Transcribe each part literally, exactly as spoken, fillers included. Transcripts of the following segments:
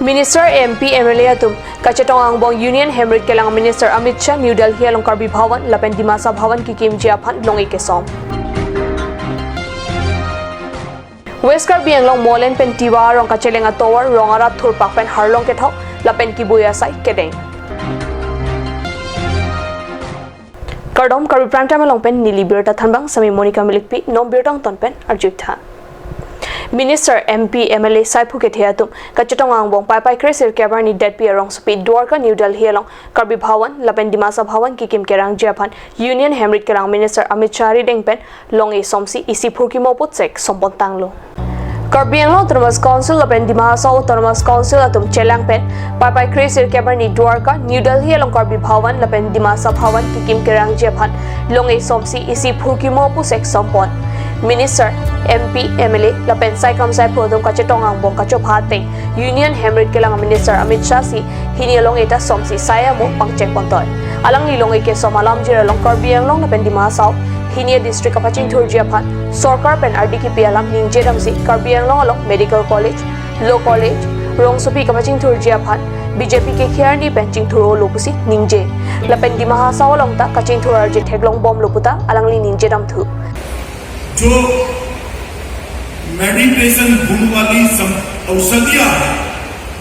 Minister, M P, M L A atum kachetong angbong Union Hemrit kelang Minister Amit Shah New Delhi along Karbi Bhavan lapen Dimasa Bhavan kekimji aphan long-e kesom. West Karbi Anglong Molen pen Tiwa arong kacheleng atovar rong arat thurpak pen harlong kethok lapen kibui asai kedeng. Kardom, Karbi Prime Time along pen neli birta thanbang sami Monica Milikpi, non birta angton pen arju-ik tha. Minister, M P, M L A saiphu kethe atum kachetong angbong Paipai kre sirkep arni detpi arongsopi Dwarka New Delhi along Karbi Bhavan lapen Dimasa Bhavan kekim kerangji aphan Union Hemrit kelang Minister Amit Shah arideng pen long-e somsi isi phurkimo puthek sompon tanglo. Karbi Anglong Autonomous Council lapen Dima Hasao Autonomous Council atum chelang pen Paipai kre sirkep arni Dwarka, New Delhi along Karbi Bhavan lapen Dimasa Bhavan kekim kerangji aphan long-e somsi isi phurkimo puthek sompon. Minister, M P, M L A lapen saikam saiphu atum kachetong angbong kachopha ateng Union Hemrit kelang Minister Amit Shah si hini along-e ta somsi sai amo pangcheng pontoi. Alangli long-e kesom alamjir along Karbi Anglong lapen Dima Hasao hini a-district kapachingthurji aphan sorkar pen ardi kipi alam ningje damsi Karbi Anglong along medical college, law college, rongsopi kapachingthurji aphan B J P kekhei arni pen chingthur-olo pusi ningje. Lapen Dima Hasao along ta kachingthur arje theklong bomlo puta alangli ningje damthu. जो मेडिटेशन गुण वाली सम-, औषधियां हैं,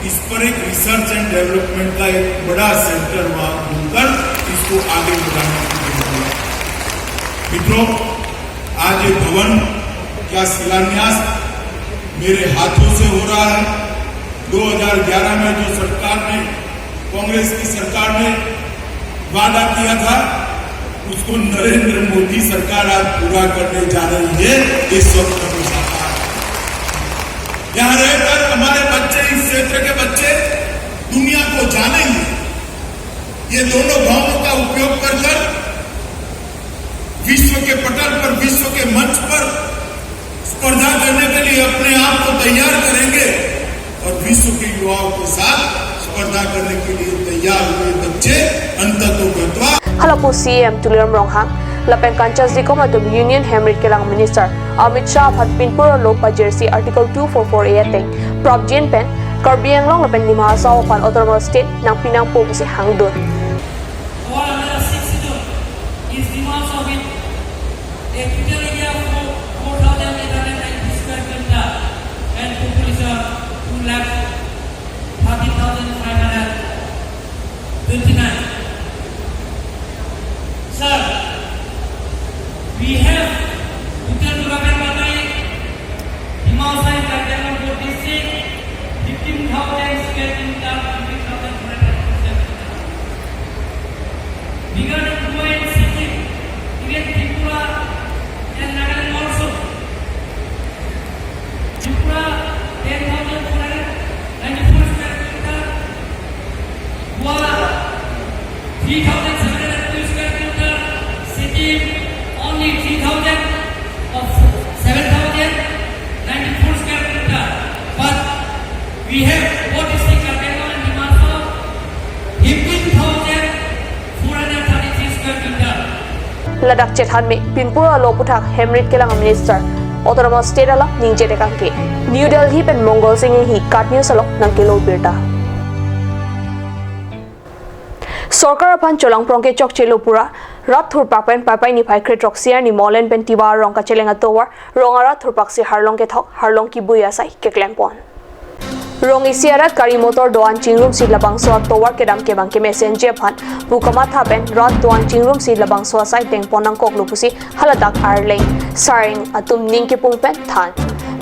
इस पर एक research and development का एक बड़ा सेंटर वहां खोलकर इसको आगे बढ़ाने की जरूरत है। मित्रों, आज ये भवन का शिलान्यास मेरे हाथों से हो रहा है। दो हज़ार ग्यारह में जो सरकार ने, कांग्रेस की सरकार ने वादा किया था, उसको नरेंद्र मोदी सरकार आज पूरा करने जा रही है। ये स्वप्न को साकार, यहाँ रहकर हमारे बच्चे, इस क्षेत्र के बच्चे दुनिया को जानेंगे। ये दोनों भवनों का उपयोग कर कर विश्व के पटल पर, विश्व के मंच पर स्पर्धा करने के लिए अपने आप को तैयार करेंगे और विश्व के युवाओं के साथ स्पर्धा करने के लिए तैयार हुए बच्चे अंततोगत्वा। Hala pu C E M Tuliram Ronghang lapen Kanchas Dikom atum Union Hemrit kelang Minister Amit Shah aphan pinpur alo pajirsi Article two four four A ateng prapjin pen Karbi Anglong lapen Dima Hasao aphan Autonomous State nangpi nangpo pusi hangdun. All under the sixth schedule is demands of it, a total area of four thousand eight hundred ninety square kilometer and population two lakh thirteen thousand five hundred twenty-nine. Sir, we have total development by Dima Hasao and Karbi Anglong both district, fifteen thousand square kilometer, fifteen thousand four hundred square kilometer. Bigger than Goa and Sikkim, even Tripura and Nagaland also. Tripura, ten thousand four hundred ninety-four square kilometer. Goa, three thousand seven hundred two square kilometer. Sikkim, only three thousand of seven thousand ninety-four square kilometer. But we have both district Karbi Anglong and Dima Hasao, fifteen thousand four hundred thirty-three square kilometer. Ladak chethan me pinpur alo aputhak Hemrit kelang Minister Autonomous State alam ningje tekangke. New Delhi pen Mongol Sing Inghi, KAT News along nangkelo birta. Sorkar aphan cholangprong ke chokchelo pura, rat thurpak pen Paipai niphai krethrok si arni Molen pen Tiwa arong kacheleng atovar rong arat thurpak si harlong kethok, harlong kibui asai keklem pon. Rong isi arat gari motor do-an chingrumsi labangso atovar kedam kevang kemesenji aphan pu kamatha pen rat do-an chingrumsi labangso asai dengpon nangkoklo pusi haladak Arleng, Sareng atum ning kepung pen than.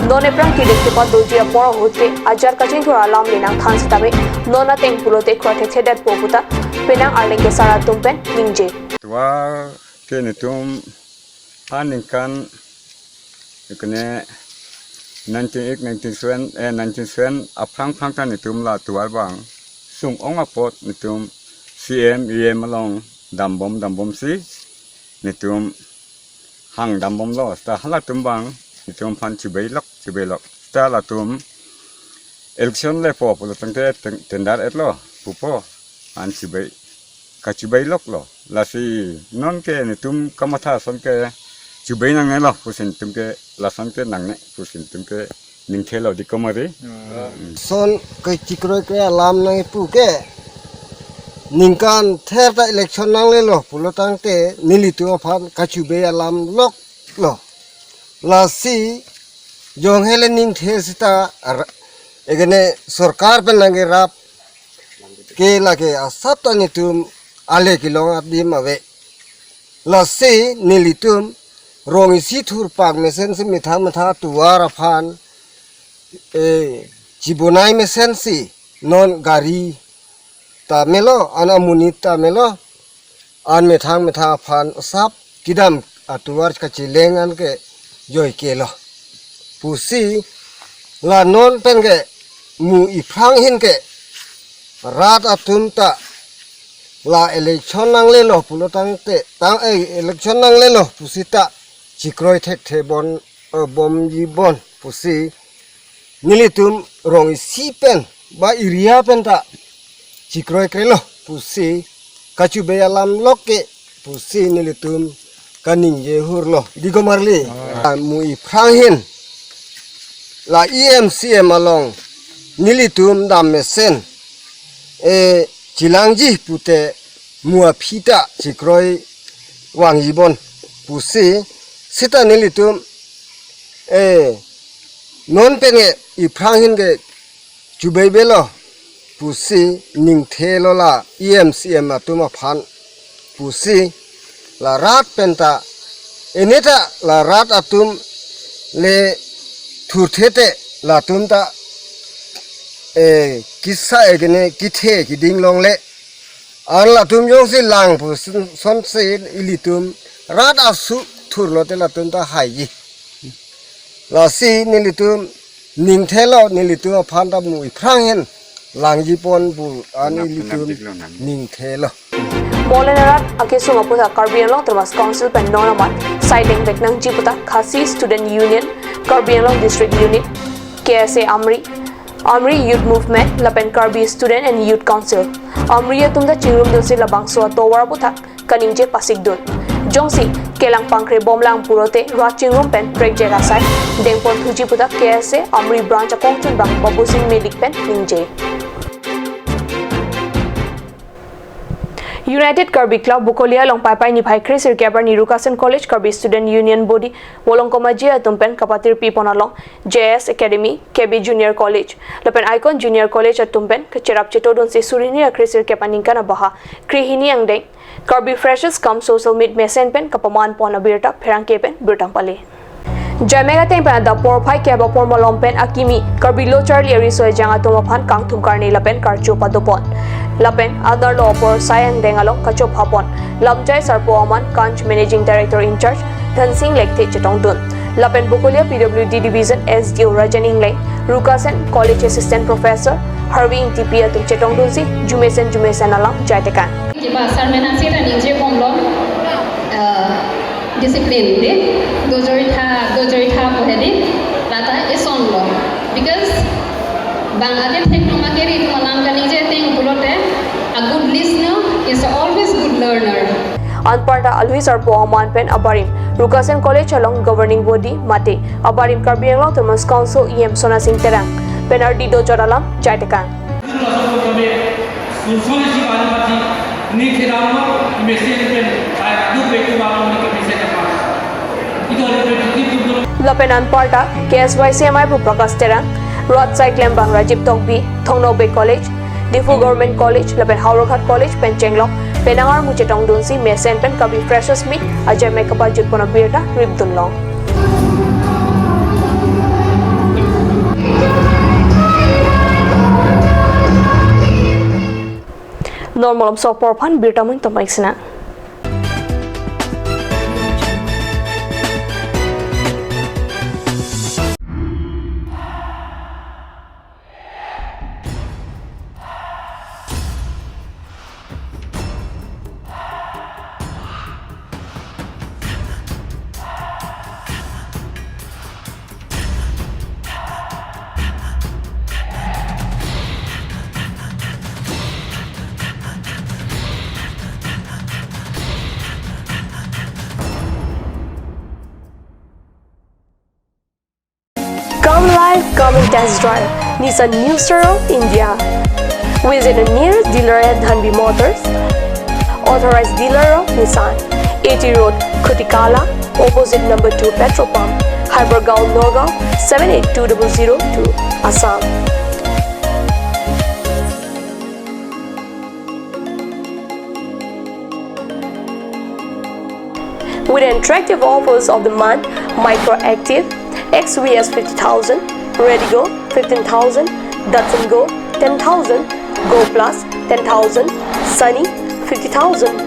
Non ephrang keding kepadoji apor ahut ke ajat kachingthur alam le nangthan sitame non ateng pulote kro thekthedetpo puta penang Arleng kesar atum pen ningje. Tovar ke netum aningkan kene nineteen eight, nineteen seven, eh, nineteen seven aphrang phrang ta netum la tovar abang sung-ong apot netum C M, E M along dambom dambomsi netum hang dambomlo, seta halatum abang netum aphan chibai lok, chibai lok. Seta latum election lepo pulo tangte ten-, tender etlo pupo, an chibai, kachibai loklo. Lasi non ke netum kamatha ason ke chibai nangnelo pusi netum ke, lason ke nangne pusi netum ke Ningthelo Dikomari. Son kechikroikre alam nangpu ke ningkan ther ta election nanglelo pulo tangte nelitum aphan kachubei alam loklo. Lasi jong hele ningthe sita ra-, egene sorkar pen nangkerap ke lake asap ta netum ale kelong adim ave. Lasi nelitum rong isi thurpak mesensi methang methang atovar aphan, eh, chibonai mesensi non gari ta melo, an amonit ta melo, an methang methang aphan asap kedam atovar kacheleng an ke joike lo pusi la non pen ke mu iphrang hin ke rat atum ta la election nanglelo pulo tangte tang, eh, election nanglelo pusi ta chikroi thekthe bon, eh, bomji bon pusi nelitum rong isi pen ba area pen ta chikroikrelo pusi kachubei alam lok ke pusi nelitum kaningje hurlo. Dikomari. Ah, mu iphrang hin la E M C M along nelitum dam mesen, eh, chelangji pute mu aphi ta chikroi vangji bon pusi sita nelitum, eh, non pen ke iphrang hin ke chubei belo pusi ningthelo la E M C M atum aphan pusi la rat pen ta ene ta la rat atum le thurthe te latum ta, eh, kisa egene kithe kiding longle an latum jongsi lang pu son, sonsi ilitum rat asu thurlo te latum ta haiji. Lasi nelitum ningthelo, nelitum aphan ta mu iphrang hin langji pon pu an nelitum ningthelo. Molen arat akesung aputhak Karbi Anglong Autonomous Council pen non amat sailing vek nangji puta Khasi Student Union, Karbi Anglong District Unit, K S A Amri, Amri Youth Movement lapen Karbi Student and Youth Council, Amri atum ta chingrumdunsi labangso atovar aputhak kaningje pasikdun. Jongsi kelang pangkre bomlang pulote rat chingrum pen prekjak asai dengpon thuji puta K S A Amri Branch akongchunbang Babusing Melik pen ningje. United Karbi Club Bokolia along Paipai niphai kre sirkep arni Rukasen College Karbi Student Union Body Volongkom Aji atum pen kapatirpi pon along J S Academy, K B Junior College lapen Icon Junior College atum pen kacherap chetodunsi suri hini ra kre sirkep aningkan abaha kre hini angdeng Karbi Freshers cum Social Meet mesen pen kapaman pon abirta pherangke pen birta pale. Jaime ateng pen adap porphai kep apor malom pen akimi Karbi Lo Charli Ariso Ejang atum aphan kangthum karni lapen karcho padopon. Lapen adarlo apor sai angdeng along kachopha pon Lamjai Sarpo Aman, Kanch Managing Director in charge Dhansing Lekthe chetongdun. Lapen Bokolia P W D Division S D O Rajan Ingleng, Rukasen College Assistant Professor Harvey Ingtipi atum chetongdunsi jumesen jumesen alam jaitekang. Kiba sar mena sita ningje bomlo, eh, discipline de, dojori tha, dojori tha pu hedi, lata eson lo. Because bang ake thek nong ake ri tu malam kaningje ateng pulote, a good listener is always good learner. Anparta alwi sarpo aman pen abarim Rukasen College along governing body mate abarim Karbi Anglong Autonomous Council E M Sona Sing Terang pen ardi dojot alam jaitekang. Lapen anparta K S Y C M I pu Prakash Terang, Road Cyclem bang Rajib Tokbi, Thongno Bey College, Diphu Government College lapen Howraghat College pen chenglok penang armu chetongdunsi mesen pen Karbi Freshers Meet ajaime kapajut pon abirta ripdunlong. Non malomso apor aphan birta amoin tomaik sina. Live coming test drive Nissan New Star of India. Visit a nearest dealer at Dhanvi Motors, authorized dealer of Nissan, A T Road, Khutikala, opposite number two petrol pump, Hypergaon, Nagaon, seven eight two double zero two, Assam. With attractive offers of the month, Micro Active, X V S fifty thousand, Redigo fifteen thousand, Datsun Go ten thousand, Go Plus ten thousand, Sunny fifty thousand,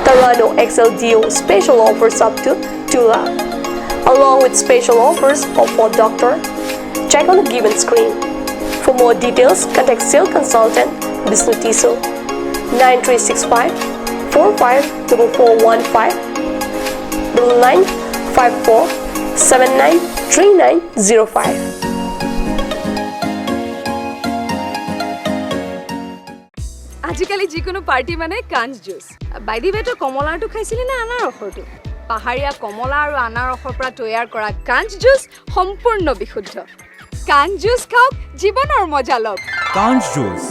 Terrano X L D O special offers up to two lakh, along with special offers of Ford Doctor. Check on the given screen. For more details, contact sales consultant Bishnu Tisso, nine three six five four five double four one five, double nine five four seven nine three nine zero five. আজিকালি যিকোনো পাৰ্টি মানে কাঞ্চ juice. By the ৱে, তই কমলাৰটো খাইছিলি নে আনাৰসৰটো? পাহাৰীয়া কমলা আৰু আনাৰসৰ পৰা তৈয়াৰ কৰা কাঞ্চ জুচ সম্পূৰ্ণ বিশুদ্ধ। কাঞ্চ জুচ খাওক, জীৱনৰ মজা লওক। Kanch Juice.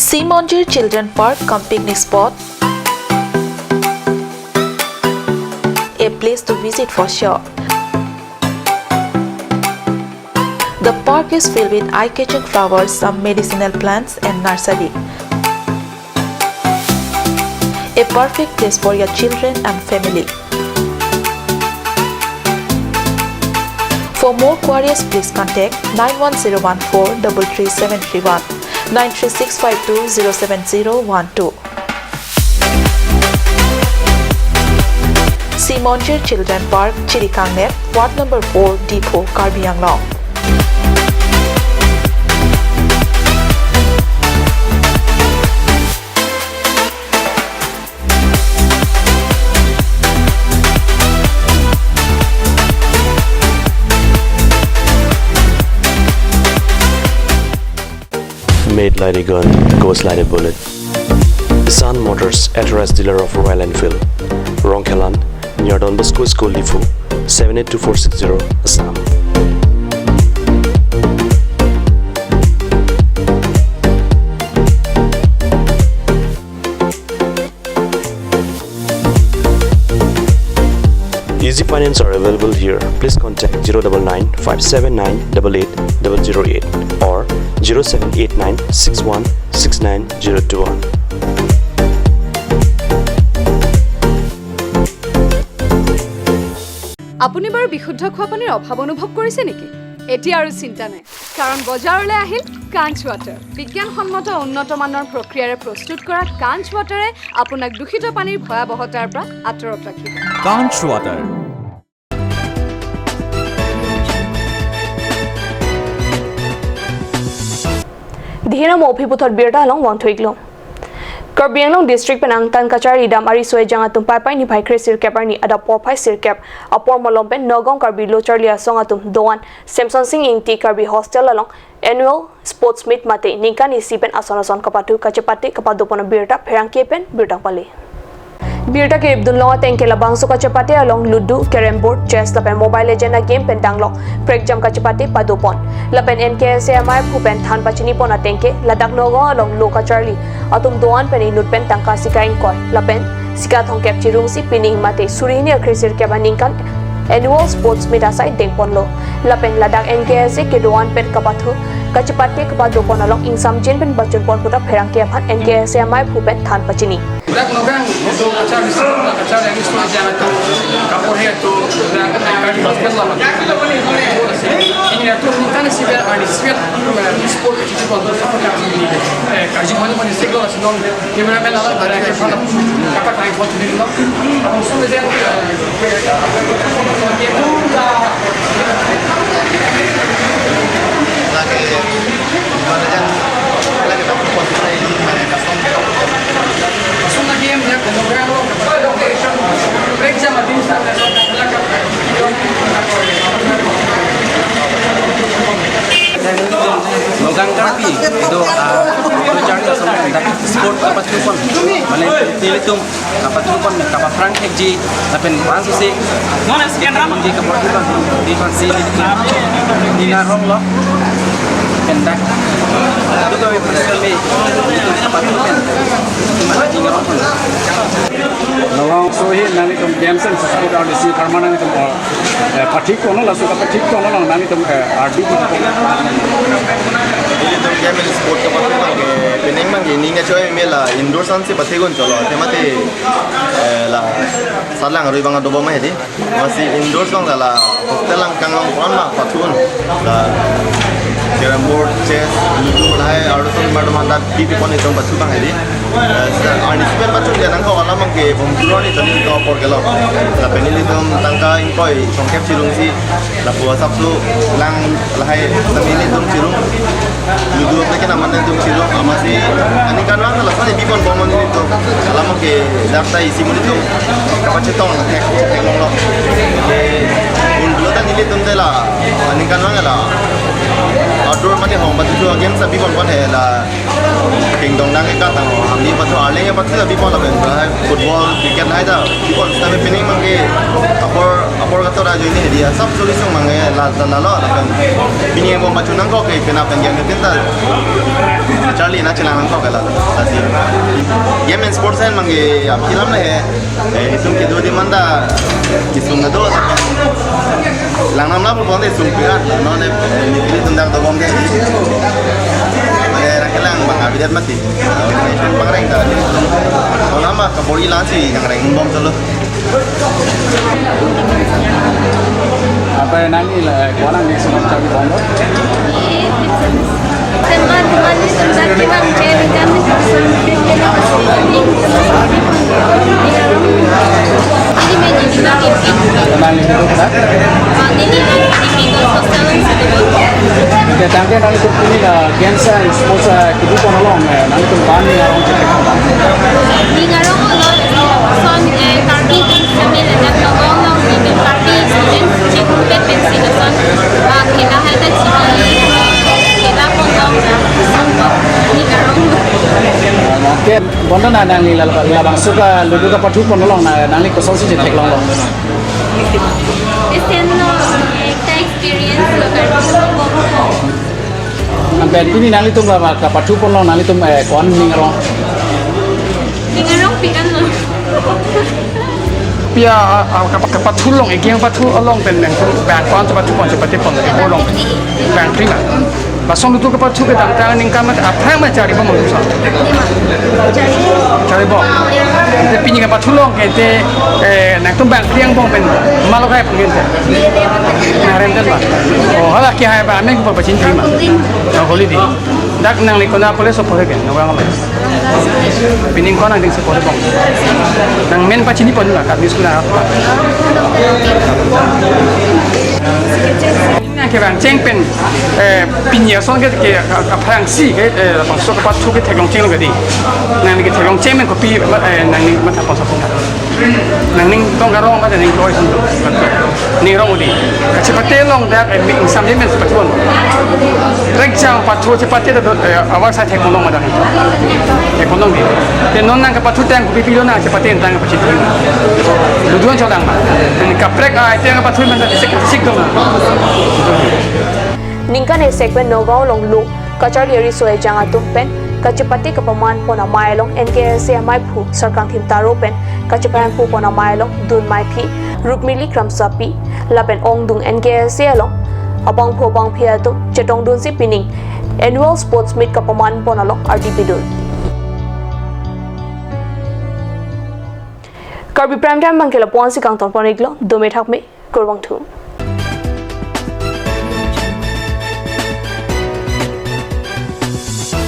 Simonjir Children Park cum picnic spot, a place to visit for sure. The park is filled with eye-catching flowers, some medicinal plants and nursery. A perfect place for your children and family. For more queries, please contact nine one zero one four double three seven three one, nine three six five two zero seven zero one two. Simonjir Children Park, Chirikangnet, Ward number four, Diphu, Karbi Anglong. Made like a gun, goes like a bullet. Sun Motors, authorized dealer of Royal Enfield. Rongkhelan, near Don Bosco School, Diphu, seven eight two four six zero, Assam. Easy finance are available here. Please contact zero double nine five seven nine double eight double zero eight or zero seven eight nine six one six nine zero two one. আপুনি বাৰু বিশুদ্ধ খোৱা পানীৰ অভাৱ অনুভৱ কৰিছে নেকি? এতিয়া আৰু চিন্তা নাই, কাৰণ বজাৰলৈ আহিল কাঞ্চ ৱাটাৰ। বিজ্ঞানসন্মত উন্নত মানৰ প্ৰক্ৰিয়াৰে প্ৰস্তুত কৰা কাঞ্চ ৱাটাৰে আপোনাক দূষিত পানীৰ ভয়াৱহতাৰ পৰা আঁতৰত ৰাখিব। Kanch Water. Dihina mo aphi puthot birta along vangthu-iklo. Karbi Anglong District pen angtan kacharli dam ariso ejang atum Paipai niphai kre sirkep arni adap porphai sirkep apor malom pen Nagaon Karbi Lo Charli Asong atum do-an Semson Sing Ingti Karbi Hostel along Annual Sports Meet mate ningkan isi pen ason ason kapathu kachepate kapadopon abirta pherangke pen birta pale. Birta ke-ipdun long ateng ke labangso kachepate along Ludo, Carrom Board, Chess lapen Mobile Legend a-game pen danglok prekjam kachepate padopon. Lapen N K S A amei aphu pen than pachinipon ateng ke ladak Nagaon along lo kacharli atum do-an pen inut pen tangka sika ingkoi lapen sika thomkep chirungsi pining mate suri hini akre sirkep aningkan Annual Sports Meet asai dengponlo. Lapen ladak N K S A kedo-an pen kapathu kachepate kapadopon along ingsamjin pen bachunpon puta pherangke aphan N K S A amei aphu pen than pachini. Dak Nagaon do kacharli, kacharli isi ejang atum, kaporhe atum, dak kacharli basket lama. Ini atum ningkan isi pen arni isi pen, sport kiti pon do, eh, kaji mani mani sektor asinong. Cameraman alam barang ke pala kapa time pon tuni lo. Abang sudah dia. Lagi, lagi tak pon tuni, mana custom. Langsung lagi yang dia program lo. Break jam habis. Nagaon Karbi do, ah, Lo Charli Asong dak sport kapathu pon, mane nelitum kapathu pon kapaphrang thekji lapen bang susi non scan ram kapathu pon. Ivan si ni, ni na rong lo. Pendak. Itu kami berkami. Itu tempat pen. Cuma ni rong. Laso ahut nanglitum games and sport arlosi apharman nanglitum, eh, pathik kono, laso kapathik kono nanglitum, eh, ardi kono. Ilitum game and sport kapathik abang ke, penang abang ke, ning kachoi mela indoor san si pathik un cholo. Te mate, eh, la salang rui bang dobom hedi. Amatsi indoor along la hostel along kanglong pon ma pathu un. La carrom board, chess, ludo lahai arlosi mar teman ta pi pi pon itum pathu abang hedi. Eh, sa-, arnisi pen pathu ke nangkok alam abang ke bom turoni toni to apor ke lo. Lapen ilitum tangka ingkoi songkep chirung si lapu asap tu lang lahai tami ilitum chirung. Ludo pen ke naman ilitum chirung amatsi aningkanvang lason pi pon bomnon ilitum. Alam ke dak ta isi amonit atum kapachetong thek theklonglo. Ke un dulu ta nelitum te la aningkanvang la outdoor mane hong pathu again sa pi pon pon he la kingdong nang ke katang ho. Hami pathu arleng pathu la pi pon lapen football, cricket lahai ta pi pon, tapi penang abang ke apor apor katora ajoine hedi asap solution abang ke la la la lo lapen pini bom pathu nangkok ke pena pen game tin ta charli na chelang nangkok ke la la si. Game and sports abang ke aphi alam le he. Eh, itum kedo di manda kisung kedo lapen langnam lapu pon de sung pirat non ne, eh, ni pili tundak dobom de. Eh, rang kelang abang abidat mati. Information abang reng ta. Onama kabor-i lang si nang reng bom cholo. Apa nangli la, ko-an nangli sung charli bomlo? Teman-teman ni tentang kemang je ningkan ni. Nangli itu kan? Ini nangli itu hostel. Tangte nanglitum pini la games and sports, eh, kedo pon along, eh, nanglitum ko-an ning arong chetek? Ning arong lo, lason, eh, Karbi Games kami ladak Nagaon along, ning Karbi students chingpe pensi lason, ah, khela hai ta chingpe, khela pon along, ning arong. Oke, bonta na nangli la, labangso ka ludo kapathu pon along na, nangli kosonsi chetheklonglo? Esen lo, ekta experience lo Karbi. Anpen pini nanglitum la kapathu pon along nanglitum, eh, ko-an ning arong? Ning arong pi kan lo. Pia, ah, ah, kapa-, kapathu along, egi kapathu along pen nang bang ko-an chepathu pon, chepathe pon, eh, along. Bang prima. Lason ludo kapathu ke tangte aningkan mate aphrang ma charli bom ma lusa? Charli bom. Te pini kapathu along ke te, eh, nangtum bang priang bom pen malo kai pungin te. Nang rem ten ba. Oh, hala ke hai ba, amen ko pachin prima. Oh, holiday. Dak nangli kona college so pore ke, Nagaon along. Pini ko-an nangding si pore bom? Nang men pachini pon la, Karbi school na. Nang ke bang cheng pen, eh, pini ason ke, ke, ka, kaphrangsi ke, eh, bangso kapathu ke theklong chenglo ke di. Nangli ke theklong cheng men kopi, eh, nangli matha pon sa pon. Nangning tong karong mate ning kroi sun. Ning rong udi. Kachepate along dak, eh, mi ingsam je men chepate pon. Rek chang pathu chepate ta, eh, awar sa thek pon along ma dak. Thek pon along di. Te non nang kapathu tang kopi pilo nang chepate tang pachini. Luduan chodang ma. Kaprek ai tang pathu man ta sik sik dong. Ningkan isi pen Nagaon along lo kacharli ariso ejang atum pen kachepate kapaman pon amei along N K S A ameiphu Sarkangthim Taro pen kachepahemphu pon amei along Dun Meiphi, Rukmili Kramsapi lapen ongdung N K S A along abangphu abangphi atum chetongdunsi pining annual sports meet kapaman pon along ardi pidun. Karbi Prime Time abang ke lapu-ansi kangton pon-iklo, dome thakme, kurvangthu.